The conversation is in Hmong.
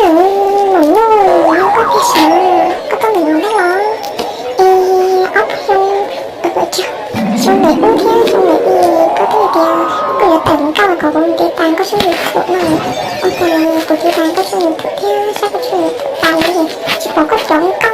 Maum nyuj, koj tiag sav, koj tuaj ntawm no los? Es ob peb xyoo, xyoo ntawm ub thiab xyoo ntawm i, koj twb tias koj yuav tawm mus nkauj los kom kuv mus tiv tas koj tshooj YouTube no. Ua cas kuv tiv tas koj tshooj YouTube thiab saib koj tshooj YouTube tas li tsis pom koj cov nkauj.